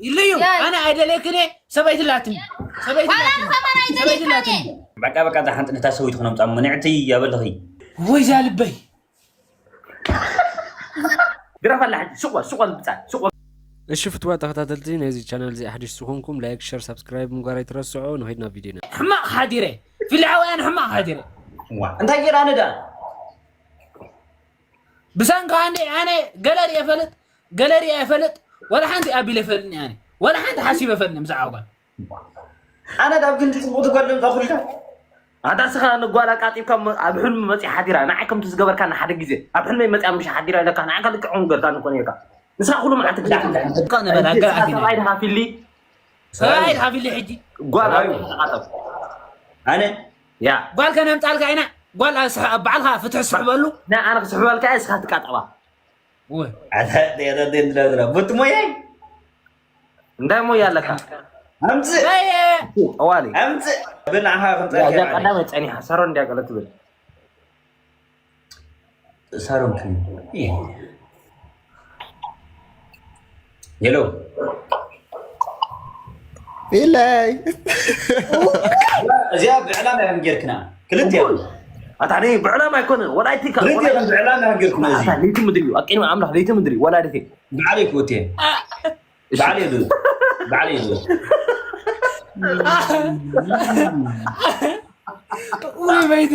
ኢለዩ ኣነ ኣይደለክን እየ። ሰበይቲ ላትኒ ሰበይቲ ላትኒ ሰበይቲ ላትኒ። በቃ በቃ እዛ ሓንቲ ነታ ሰበይቲ ክነምፃ ምንዕቲ ያበልኺ። ወይ ዛ ልበይ ግረፋላ ሕጂ ሱቕ በል ሱቕ በል ብፃ ሱቕ በል። እሺ ፍትዋ ተኸታተልቲ ናይዚ ቻናል እዚ ኣሕዲሽ ዝኾንኩም ላይክ ሸር ሳብስክራይብ ምግባር ኣይትረስዑ። ንኸይድ ናብ ቪዲዮና። ሕማቕ ሓዲረ ፊልዓውያን ሕማቕ ሓዲረ። ዋ እንታይ ጌራ ንዳ ብሰንካ ኣነ ኣነ ገለ ርእየ ፈልጥ ገለ ርእየ ፈልጥ ወላ ሓንቲ ኣቢለ ፈልጥኒ ኣነ ወላ ሓንቲ ሓሲበ ፈልጥኒ ብዛዕባ ጓል ኣነ ዳብ ግን ጽቡቅ ትጓል ዶ ታኹልካ ኣታ ስኻ ንጓል ኣቃጢብካ ኣብ ሕልሚ መጺ ሓዲራ ንዓይ ከምቲ ዝገበርካና ሓደ ግዜ ኣብ ሕልመይ መጺኣ ምሽ ሓዲራ ኢለካ ንዓካ ልክዕ እውን ገርካ ንኮነ ኢልካ ንስኻ ኩሉ መዓልቲ ግዳ ንበል ኣገር ኣኺለ ሰብኣይ ድኻ ፊሊ ሰብኣይ ድኻ ፊሊ ሕጂ ጓል ኣነ ያ ጓል ከነምጻልካ ኢና ጓል ባዕልኻ ፍትሒ ስሕበሉ ናይ ኣነ ክስሕበልካ እየ ስኻ ትቃጠባ ቡት ሞያይ እንታይ ሞያ ኣለካ ኣምፅእ ጠዋሊ ኣምፅእ ብናኻ ክንፀርያ ቀዳመ ፀኒሓ ሳሮን እንዲያ ቀለ ትብል ሳሮን ሄሎ ኢለይ እዚኣ ብዕላማ እዮም ጌርክና ክልተ ኣታ ብዕላማ ኣይኮነ ወላ ኣይትካ ብዕላማ እዮም ጌርክና እዚ ለይቲ ምድሪ እዩ ኣቂኒ ኣምላኽ ለይቲ ምድሪ ወላ ደቴ ብዓለይ ክወቴ ብዓለይ ዶ ብዓለይ ዶ ወይ በይቴ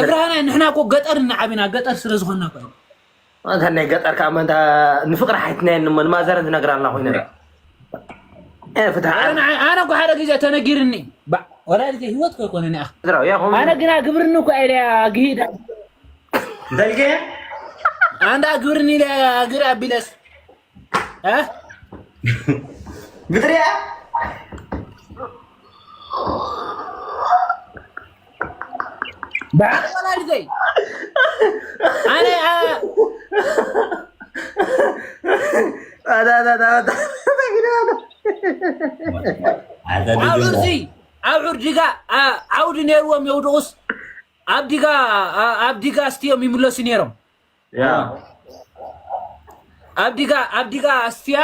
ኤፍራና ንሕና እኮ ገጠር እናዓቢና ገጠር ስለ ዝኾንና እኮ እዩ። ኣንታ ናይ ገጠር ከኣ መን ንፍቅሪ ሓይትናየን እሞ ንማዘረን ትነግራልና ኮይነ ፍትሓ ኣነ ኣነ እኮ ሓደ ግዜ ተነጊርኒ ባ ወላዲተ ህይወት እኮ ኣይኮነን እያ ስድራው ያኹም ኣነ ግና ግብርኒ እኮ ኢለ ግሂድ እንታይ ኢልከ ኣንዳ ግብርኒ ኢለ ግር ኣቢለስ እ ብጥሪያ ብዓል ወላዲተይ ኣነ ኣውዕር ዚ ኣውዕር ዲጋ ዓውዲ ነይርዎም የውድቑስ ኣብ ዲጋ ኣብ ዲጋ ኣስትዮም ይምለሱ ነይሮም ኣብ ዲጋ ኣብ ዲጋ ኣስትያ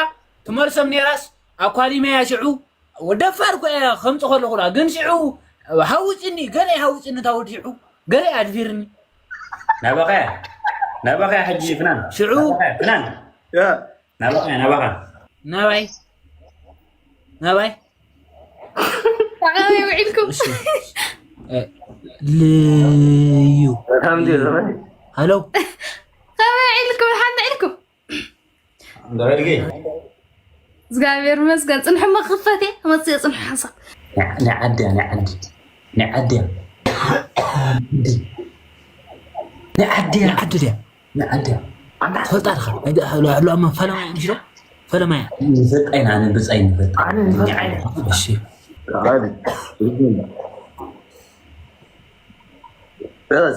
ትመልሶም ነይራስ ኣኳሊመያ ሽዑ ደፋር እኮ እየ ከምፅ ከለኹ ግን ሽዑ ሃውፅኒ ገለ ሃውፅኒ ታወድ ሽዑ ገለ ኣድፊርኒ ናባኸያ ናባኸያ ሕጂ ፍናን ሽዑ ፍናን ናባኸያ ናባኻ ናባይ ናባይ ከመይ ውዒልኩም? ልዩ ሃሎ ከመይ ውዒልኩም? ሓንቲ ዒልኩም? እግዚኣብሔር ይመስገን። ፅንሑ መክፈት እየ መፅእ ፅንሑ ሓንሳብ ናይ ዓዲ ናይ ዓዲ ናይ ዓዲ ናይ ዓዲ ናይ ዓዲ ድያ ንዓዲ ትፈልጣ ዲኻ? ሕሉኣማ ፈለማ እያ ምሽ ዶ? ፈለማ እያ። ንፈልጣ ኢና ኣነ ብፃይ ንፈልጣ። ኣነ ንፈልጣ ኢና። እሺ።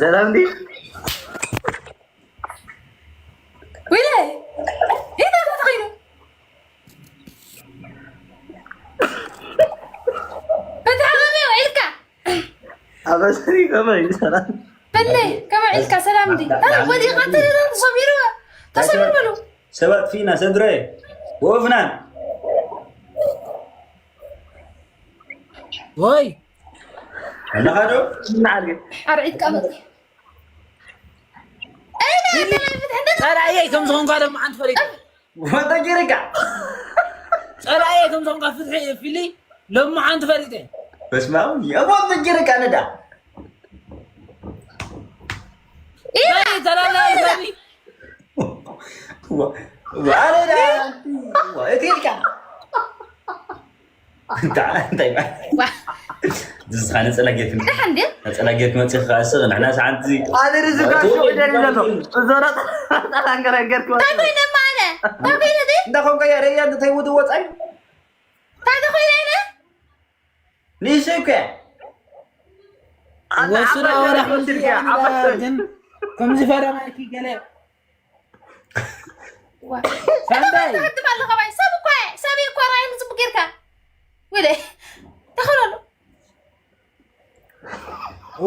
ሰላም ዲ ወይለ ይታ ተተኸይኑ በቲ ዓጋመ ውዒልካ ኣበሰሪ ከመይ ይሰራል? በለይ ከመይ ዒልካ ሰላም ዲ ወዲኻ ተሰቢሩ ተሰቢሩ በሉ ሰባት ፊና ሰድረ ወፍናን ወይ ኣለኻ ዶ? ኣርዒትካ መፅእ ጸላእየይ ከም ዝኾንኳ ሎምዓንቲ ፈሊጠ። ወንተ ጌርካ። ጸላእየይ ከም ዝኾንኳ ፍትሒ ፊሊ ሎምዓንቲ ፈሊጠ። በስመ ኣብ የቦ ወንተ ጌርካ ነዳ። ተላላ ይዛቢ። ኣረ ዳ። እቲ ኢልካ። እንታይ ማለት ዝስኻ ነፀላ ጌርክ ደሓን ድያ ነፀላ ጌርክ መፅእ ከዓ ስቕ ንሕና ሰዓት እዚ ኣነ ርዝጋ ሽዑ ደሊ ዘሎ እዞ ነፀላ ገረገርክ እንታይ ኮይነ ማለ እንታይ ኮይነ ደ እንታይ ኮንካ እያ ረእያ እንታይ ውድ ወፃይ እንታይ ተኮይነ ኢነ ንእሽተይ እኮ እያ ወስዳ ወላ ሓንቲ ግን ከምዚ ፈረማይኪ ገለ ትሃድም ኣለኻ ባይ ሰብ እኮ እየ ሰብ እኮ ራእይን ፅቡቅ ጌርካ ወደ ተኸለሉ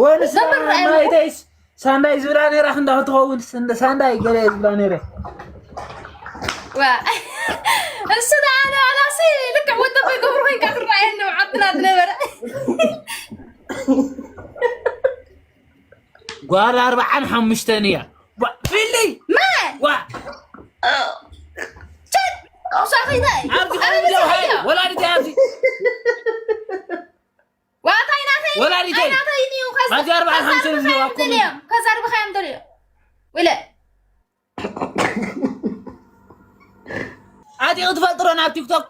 ወንስ ዘምር ራእይ ማይተይስ ሳንዳይ ዝብላ ነይራ ክንዳ ክትኸውን ስንደ ሳንዳይ ገለ ዝብላ ነይረ። ዋ እሱ ደኣ ኣነ ዋላሲ ልክዕ ወደበይ ገብሩ ኮይንካ ትረኣየኒ መዓትና ዝነበረ። ጓል ኣርባዓን ሓሙሽተን እያ። ዋ፣ ፊሊ ማን ዋ ቸት ቁሳኺታይ ኣብዚ ከምዚ ሃይ ወላዲት ኣብዚ ዋታይ ናተይ ወላዲተይ። ናተይ እዩ ኣብዚ ኣርባዓን ሓሙሽተን ዝለዋኩም ከዛርብኻዮም ደልዮ ወለ ኣቲ ክትፈጥሮ ናብ ቲክቶክ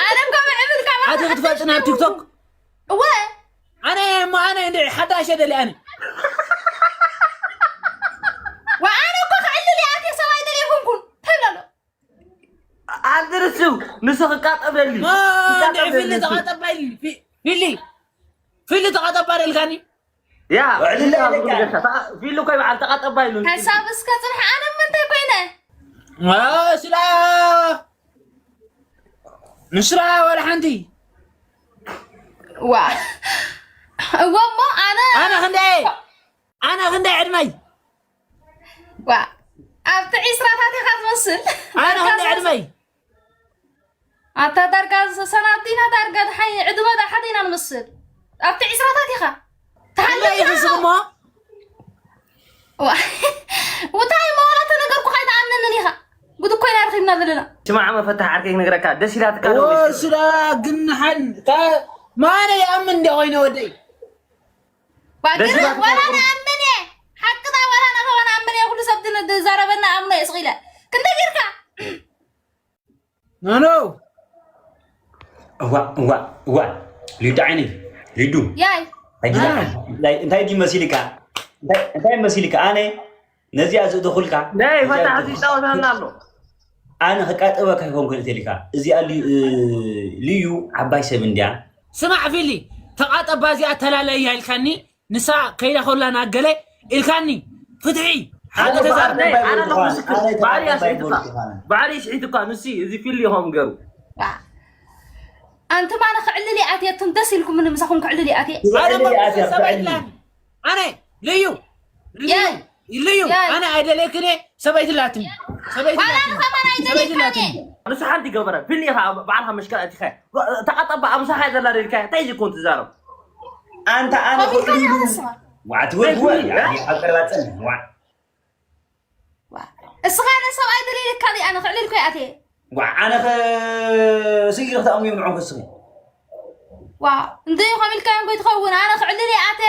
ኣነ እኮ ምዕብል ካብ ኣቲ ክትፈጥ ናብ ቲክቶክ እወ ኣነ እሞ ኣነ እንደ ሓዳሽ ደሊ ኣነ ወኣነ እኮ ክዕልል እየ ኣትየ ሰብኣይ ደልየ ኮንኩን ተብለሎ ኣንድርሱ ንሱ ክቃጠበሊ እንደ ፊሊ ተቃጠባይ ፊ- ፊሊ ፊሊ ተቃጠባ ደልካኒ ያ ውዕልለ ኣለካ። ፊሉ ኮይ በዓል ተቃጠባይ ኢሉ ሓሳብ እስከ ፅንሕ ኣነ ምንታይ ኮይነ ስላ ንስራ ወላ ሓንቲ ዋ እወ እሞ ኣነ ኣነ ክንደይ ኣነ ክንደይ ዕድመይ ዋ ኣብቲ ዒስራታት ኢኻ ትመስል ኣነ ክንደይ ዕድመይ ኣታ ዳርጋ ሰናብቲና ዳርጋ ድሓይ ዕድመ ዳሓት ኢና ንመስል ኣብቲ ዒስራታት ኢኻ ክንደይ ይኽስእ እሞ እንታይ መዋላ ተነገርኩ ካይተኣምነንን ኢኻ ጉድ እኮ ኢና ረኺብና ዘለና ስማዕ መፈታሕ ዓርከይ ክነግረካ ደስ ኢላትካ ዶ ወይስ ወስዳ ግንሓን ማነ ይኣምን እንደ ኮይነ ወደይ ባግር ወላ ንኣምን እየ ሓቅታ ወላ ነኸ ንኣምን እየ ኩሉ ሰብ ዝዛረበና ኣምኖ እየ ስቕ ኢለ ክንደ ጌርካ ኖኖ እዋ እዋ እዋ ሊዱ ዓይነይ ሊዱ ያይ እንታይ ድዩ መሲልካ እንታይ መሲልካ ኣነ ነዚኣ ዝእተኹልካ ናይ ፈታሕ ዝጫወተና ኣሎ ኣነ ክቃጠበካ ይኮን ክእል ተልካ እዚኣ ልዩ ዓባይ ሰብ እንድያ ስማዕ ፊሊ ተቃጠባ እዚኣ ተላለያ ኢልካኒ ንሳ ከይዳ ኮላ ናገለ ኢልካኒ ፍትሒ ሓቂ ተዛር ባዕሪ ስሒት እኳ ንሲ እዚ ፊል ይኸም ገሩ ኣንትማ ንክዕልል ይኣትየ እቱም ደስ ኢልኩም ንምሳኹም ክዕልል ይኣትየ ኣነ ልዩ ልዩ ኣነ ኣይደለክን ሰበይቲ ላትኒ ሰበይቲ ላትኒ ሰበይቲ ላትኒ ንሱ ሓንቲ ገበረ ፊል ኢኻ በዓልካ መሽከል ኣቲኻ ተቐጠባ ኣብ ምሳኻ ዘላ ደልካ እንታይ ዝኮን ትዛረብ ኣንተ ኣነ ዋዕት ወይ ኣቀራጽን እስኻ ነሰብኣይ ደሊልካ ኣነ ክዕልል ኮይ ኣትየ ኣነ ስኢሉ ክትኣምኑ ይምንዖም ክስሙ ዋ እንደ ይኾም ኢልካ እንኮ ትኸውን ኣነ ክዕልል ኣተ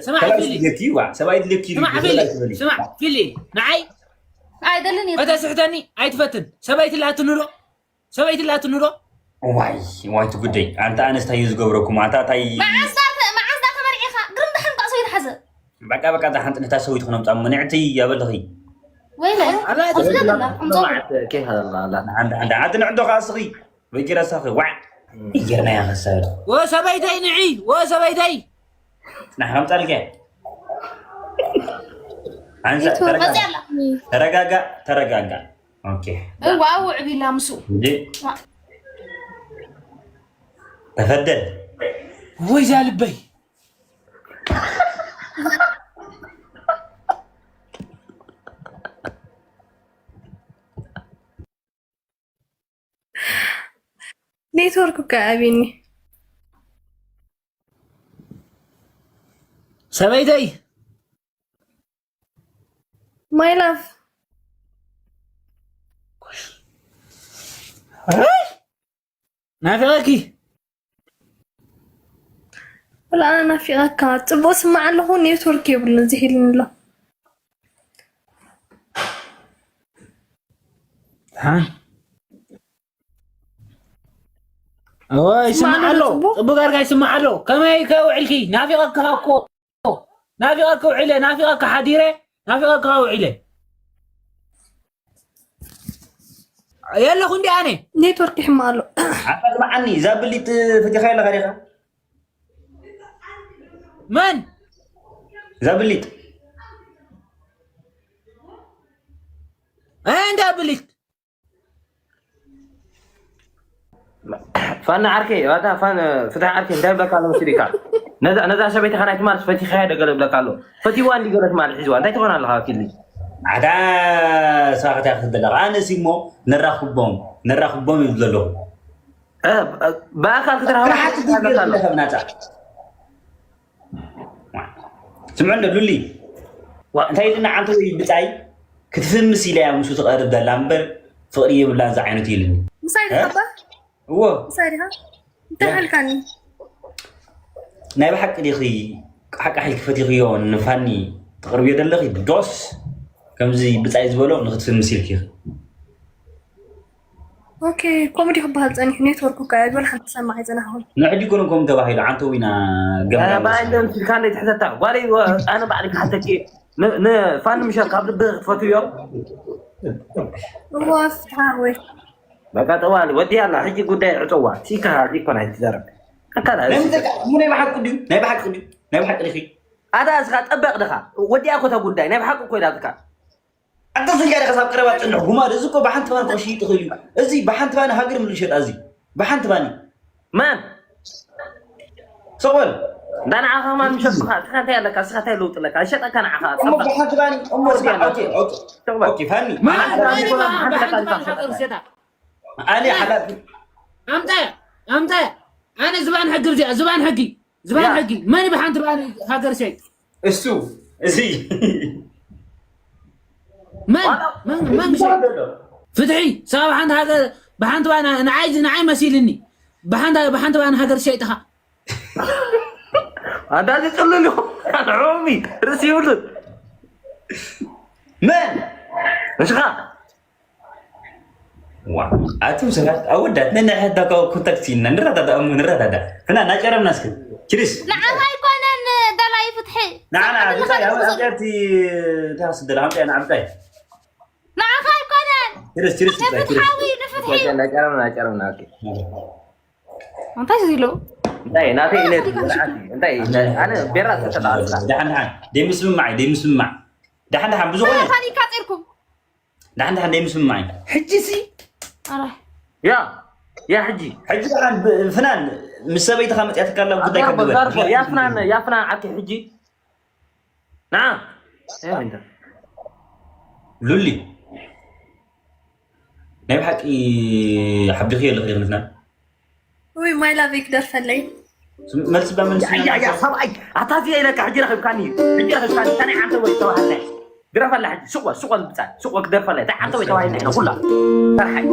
ሰብኣይ ድለኪ ሰብኣይ ድለኪ ፊሊ ንዓይ ኣይደልን እተ ስሕተኒ ኣይትፈትን ሰበይቲ ላትንዶ ሰበይቲ ላትንዶ ዋይ ዋይ ትጉደይ ኣንተ ኣነስታይ እዩ ዝገብረኩም ኣታ ታይ መዓዝ ዳ ተመርዒኻ ግርም ደሓን ጣዕሶ ይትሓዘ በቃ በቃ እዛ ሓንቲ ነታ ሰበይቲ ክነምፃ ምንዕቲ ያበልኺ ወይለ ዓዲ ንዕዶ ከዓ ስኺ በጊረሳኺ ዋዕ ይገርና ያኸሰብ ወሰበይተይ ንዒ ወሰበይተይ ናሓምፃልከ ተረጋጋ ተረጋጋ እዋ ውዕቢላ ምሱ ተፈደል ወይ ዛ ልበይ ኔትወርክ እኮ ኣቢኒ ሰበይተይ my love ናፊቐኪ ወላ ኣነ ናፊቐካ ጽቡቕ ስማዕ ኣለኹ ኔትወርክ የብሉን ዝሂልን ኣሎ እወ ይስማዕ ኣሎ ጽቡቅ ዳርጋ ይስማዕ ኣሎ ከመይ ከውዕልኪ ናፊቐካ እኮ ናፊቐካ ውዒለ ናፊቐካ ሓዲረ ናፊቐካ ውዒለ የለኹ እንዲ ኣነ ኔትወርክ ይሕማ ኣሎ ኣታ ስማዓኒ እዛ ብሊጥ ፍቲኻ ኣለኻ ዲኻ መን እዛ ብሊጥ እንዳ ብሊጥ ፋና ዓርከይ፣ ኣታ ፋን ፍትሒ ዓርከይ፣ እንታይ ብለካ ኣሎ መሲልካ? ነዛ ነዛ ሰበይትኻ ናይ ትማል ፈቲኻያ ዶ ገለ ብለካ ኣሎ? ፈቲዋ እንዲ ገለ ትማል ሒዝዋ እንታይ ትኾን ኣለኻ ወኪልኒ? ኣታ ሳኽታ ክትደለኻ ኣነሲ እሞ ነራኽቦም ነራኽቦም ይብል ዘለኹ። እ፣ ብኣካል ክትራኸባ ስራሓት ክትብል ኣለካ። ኣለካ። ብናጻ ስምዑ እንዶ ሉሊ ዋ- እንታይ ኢልና ዓንተ ወይ ብጻይ ክትፍምስ ኢላ እያ ምስኡ ትቐርብ ዘላ እምበር ፍቕሪ የብላን ዝዓይነቱ ኢልኒ። ምሳይ ድኸባ እዎ ምሳይ ድኻ እንታይ ሓልካኒ? ናይ ብሓቂ ዲኺ ሓቂ ሓይል ክፈቲኽዮ ንፋኒ ትቕርብዮ ዘለኺ ዶስ ከምዚ ብጻይ ዝበሎ ንክትፍምስ ኢልኪ ኢኺ። ኦኬ፣ ኮሜዲ ክበሃል ጸኒሑ ኔትወርክ እኮ እያ ዝበል ሓንቲ ሰማዕ ኣይጸናሕኹን። ንሕጂ ኮነ ከም ተባሂሉ ዓንተ ዊና ገምጋም ባይ እንደምስልካ እንደ ትሕተታ ጓለይ፣ ኣነ ባዕሊ ክሓተኪ ንፋን ምሸ ካብ ልቢ ክትፈትዮ። እዎ ፍትሓ ወይ በቃ ጠዋሊ ወዲያ ኣላ። ሕጂ ጉዳይ ዕፀዋ ሲካ ዲኮ ናይ ትዘረብ ኣካላ ናይ ምንታይ እሞ ናይ ብሓቂ ድዩ ናይ ብሓቂ ድዩ ናይ ብሓቂ ዲኺ ኣታ እስኻ ጠበቕ ድኻ ወዲያ ኮታ ጉዳይ ናይ ብሓቂ ኮይዳትካ ኣንተ ስልካ ዲኻ ሳብ ቀረባ ጽንሕ ጉማድ እዚ እኮ ብሓንቲ ባኒ ክሽይጥ ይኽእል እዩ። እዚ ብሓንቲ ባኒ ሃገር ምልሸጣ እዚ ብሓንቲ ባኒ ማን ሰቆል እንዳ ንዓኻ ማን ምሸጥካ እስኻ እንታይ ኣለካ እስኻ እንታይ ለውጥ ኣለካ ይሸጠካ ንዓኻ እሞ ብሓንቲ ባኒ እሞ ስማ ኦኬ ኦኬ ኦኬ ፋኒ ማን ባኒ ባኒ ባኒ ባኒ ሸጣ ኣሊ ሓላፊ ኣምጣ ኣምጣ ኣነ ዝባን ሕጊ ብዚኣ ዝባን ሕጊ ዝባን ሕጊ መን ብሓንቲ ባኒ ሃገር ሸይ እሱ እዚ መን መን መን ሸይ ፍትሒ ሳብ ሓንቲ ሃገር ብሓንቲ ባና ንዓይ ንዓይ መሲልኒ ብሓንቲ ብሓንቲ ባና ሃገር ሸይጥኻ ኣንዳ ዝጥልል ኢኹም ሮሚ ርእሲ ይብሉን መን ንስኻ ዋ ኣቱም ሰባት ኣወዳት ነንሕዳ ኮንታክት ኢልና ንረዳዳ እሞ ንረዳዳ ፍና ናጨረምና እስኪ ችሪስ ንዓኻ ኣይኮነን ደላይ ፍትሒ ንዓና ብታይ ኣብቲ እንታይ ክስደላ ሃምጣ ንዓብታይ ንዓኻ ኣይኮነን ችሪስ ችሪስ ብታይ ችሪስ ፍትሓዊ ንፍትሒ ናጨረምና ናጨረምና ኦኬ እንታይ ኢሉ እንታይ ናተይ ኢለ እንታይ ኣነ ቤራ ዝተተቃልካ ደሓን ደሓን ደይምስምማዕ ደይምስምማዕ ደሓን ደሓን ብዝኾነ ፋኒካ ፂርኩም ደሓን ደሓን ደይምስምማዕ ሕጂ ሲ ኣረ ያ ያ ሕጂ ሕጂ ደሓን ፍናን ምስ ሰበይትኻ መፅያትካ ኣላ ጉዳይ ዘርቦ ከብበል ዘርቦ ያ ፍናን ያ ፍናን ዓኪ ሕጂ ንዓ እንታይ ሉሊ ናይ ብሓቂ ሓቢኺ ኣለኺ ክንፍና ውይ ማይ ላቭ ክደርፈለይ መልሲ ባመልሲ ያ ያ ሰብኣይ ኣታ እዚኣ ኢለካ ሕጂ ረኺብካኒ እዩ ሕጂ ረኺብካኒ እታ ናይ ዓንተ ወይ ተባሃልና ግረፈላ ሕጂ ሱቆ ሱቆ ብፃ ሱቆ ክደርፈላ እታ ዓንተ ወይ ተባሂልና ኢና ኩላ ሰርሓይ